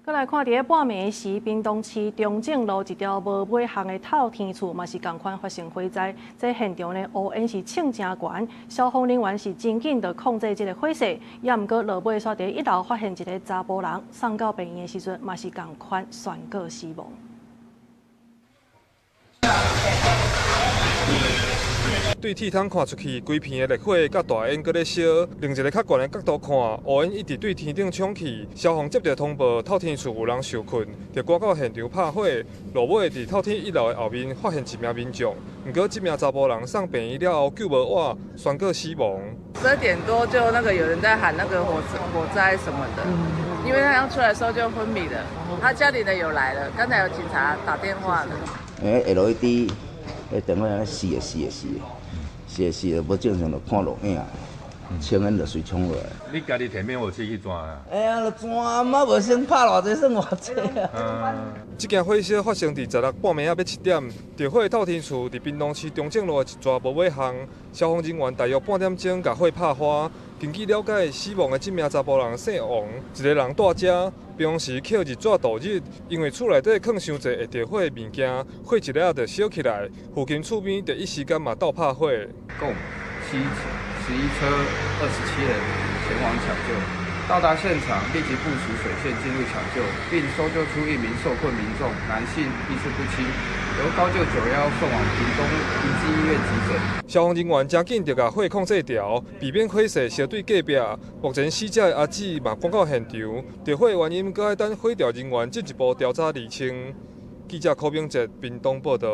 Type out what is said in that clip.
閣來看佇咧半暝時，屏東市中正路一條無尾巷的透天厝嘛是仝款發生火災。這現場呢烏煙是衝誠懸，消防人員是真緊就控制這个火勢。也毋過落尾煞佇一樓發現一个查埔人，送到病院的時陣嘛是仝款宣告死亡。對鐵窗看出去，規片的烈火佮大煙閣咧燒。另一个較懸的角度看，烏煙一直對天頂衝去。消防接著通報，透天厝有人受困，就趕到現場拍火。落尾佇透天一樓的後面發現一名民眾，毋過這名查埔人送病院了後救無活，宣告死亡。12點多就那個有人在喊那個火災什麼的，因為他剛出來的時候就昏迷了。他家裡的有來了，剛才有警察打電話了。LED 彼電火按呢死的死的死的，死的死的，無正常就看錄影，青煙就隨衝落來。你家己提滅火器去抓啊？哎呀，就抓嘛，無先拍偌濟算偌濟啊。這件火燒發生佇16半暝仔欲7點，著火透天厝佇屏東市中正路的一逝無尾巷，消防人員大約半點鐘共火拍花。根據了解，死亡的這名查埔人姓王，一个人蹛遮，平常時抾日紙度日，因為厝內底囥傷濟會著火的物件，火一下就燒起來，附近厝邊第一時間嘛鬥拍火。共71車27人前往搶救，到達現場立即部署水線進入搶救，並搜救出一名受困民眾，男性，意識不清，由高救91送往屏東醫濟醫院急診。消防人員誠緊就共火控制牢，避免火勢燒對隔壁。目前死者的阿姊嘛趕到現場，著火原因閣愛等火調人員進一步調查釐清。記者柯明哲屏東報導。